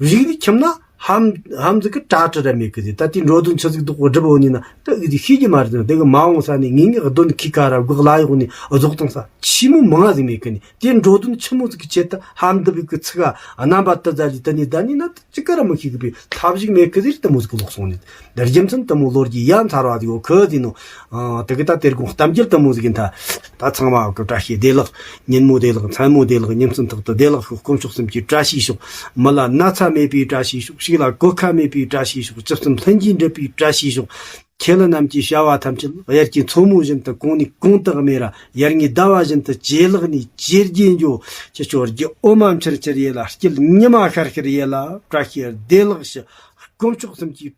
རིག་ནི་ཁྱིམ་ན་ཧམ་ཧམ་ཟིག་གི་གྲ་གྲི་ར་མེད་གི་ཟེར། ད་དེ་འགྲོ་དོན་ཆི་ཟིག་འདུག་གོ་སྒྲུབ་འོ་ནི་ན་ད་ཨི་ཟིག་ཤེས་ཀྱི་མ་རེད་ཟེར། དེ་གི་མ་འོངས་ས་ནས་ངེས་ངེས་གདོན་ཁི་ཁ་ར་སྒོག་ལ་ཡོག་ནི་རྫོགས་དང་ས་ཆི་མོ་མང་ང་ཟིག་མེད་གི་ནི། དེ་འགྲོ་དོན་ཆི་མོ་ཟིག་གི་ཆེད་དུ་ཧམ་འདུབ་ཡི་གི་ཚིག་ག་རྣམ་པ་དུ་ཟ་ལི་དུ་ནི་ད་ནི་ན། ཅི་ག་ར་མི་ཤེས་གི་པའི་ཐབས་ཤིག་མེད་གི་ཟེར་དེ་མོ་ཟིག་གི་ལོག་སོང་ནི། ད་རྒྱུ་མཚན་དེ་མོ་ལོ་རྒྱུས་ཡ་མཚར་བ་ཟིག་ཡོད་གི་ཟེར་ནོ། ཨ་དེ་གི་ད་དེར་དགོངས་གཏམ་རྒྱུད་དེ་མོ་ཟིག་ཡིན། ད་ད་ཚང་མ་གི་བཀྲ་ཤིས་བདེ་ལེགས། ཉིན་མོ་བདེ་ལེགས། མཚན་མོ་བདེ་ལེགས། ཉིན་མཚན་རྟག་ཏུ་བདེ་ལེགས་ཤོག་དཀོན་མཆོག་གསུམ་གྱི་བཀྲ་ཤིས་ཤོག་མི་ལ་ན་ཚ་མེད་པའི་བཀྲ་ཤིས་ཤོག་ལ་གོད་ཁ་མེད་པའི་བཀྲ་ཤིས་ཤོག། བཅུ་གསུམ་ལྷུན་གྱིས་འགྲུབ་པའི་བཀྲ་ཤིས་ཤོག། ཁྱེད་ལ་རྣམས་ཀྱི་བྱ་བ་ཐམས་ཅད་དབྱར་གྱི་མཚོ་མོ་བཞིན་དུ་གོང་ནས་གོང་དུ་སྨེ་ར། ཡར་ངོའི་ཟླ་བ་བཞིན་དུ་ཇེ་ལེགས་ནས་ཇེ་རྒྱས་འགྱོ། ཁྱེད་ཆོ་རྒྱུ་འོ་མ་འཕྱུར་འཕྱུར་ཡེ་ལ། སྐྱིད་ཉི་མ་ཤར་ཤར་ཡེ་ལ། བཀྲ་ཤིས་བདེ་ལེགས་ཤོག། དཀོན་མཆོག་གསུམ་གྱི་